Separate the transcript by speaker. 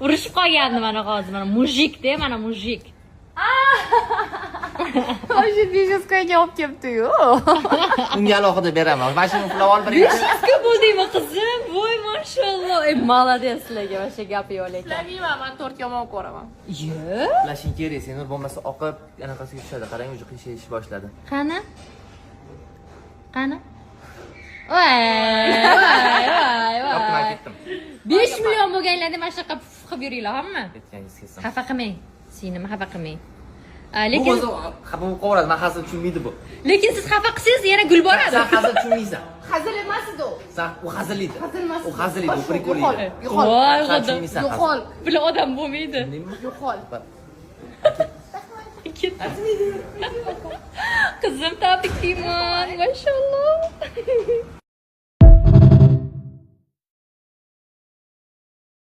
Speaker 1: Urushib qolgandi mana hozir, mana мужик de, mana мужик.
Speaker 2: Вообще 500 ga olib kelibdi-yu.
Speaker 3: Unga alohida beraman. Mana shuni pulab ol birinchi.
Speaker 1: 500 ga bo'ldingmi, qizim? Voy, mashalloh. Ey, молодец sizlarga, вообще gap yo'q lekin.
Speaker 2: Uxlamayman, man tort yomon ko'raman.
Speaker 1: Ye?
Speaker 3: Uxlashing kerak, seni bo'lmasa oqib anaqasiga tushadi. Qarang, уже qiyshayishni boshladi.
Speaker 1: Qani? Qani? Voy, voy, voy,
Speaker 3: Yopdim,
Speaker 1: voy.
Speaker 3: ketdim.
Speaker 1: 5 million bo'lganlarda mana shunaqa puf qilib yuringlar, hamma.
Speaker 3: Ketganingiz kelsin.
Speaker 1: Xafa qilmang. Singlim, xafa qilmang.
Speaker 3: Bu
Speaker 1: Lekin
Speaker 3: o'zi xafa bo'lib qolaveradi. Man hazil tushunmaydi bu.
Speaker 1: Lekin siz xafa qilsangiz, yana gul boradi.
Speaker 3: Sen hazil tushunmaysan.
Speaker 2: Hazil emas edi u.
Speaker 3: Sen u hazil edi.
Speaker 2: Hazil emas.
Speaker 3: U hazil edi, u прикол
Speaker 2: Yo'qol,
Speaker 3: edi.
Speaker 2: yo'qol.
Speaker 1: Voy,
Speaker 3: Sen
Speaker 1: Xudo.
Speaker 3: tushunmaysan hazil.
Speaker 2: Yo'qol,
Speaker 1: Bular odam bo'lmaydi.
Speaker 3: Tushundingmi?
Speaker 2: yo'qol.
Speaker 1: Ketdi. Qizim, tabriklayman. Mashalloh.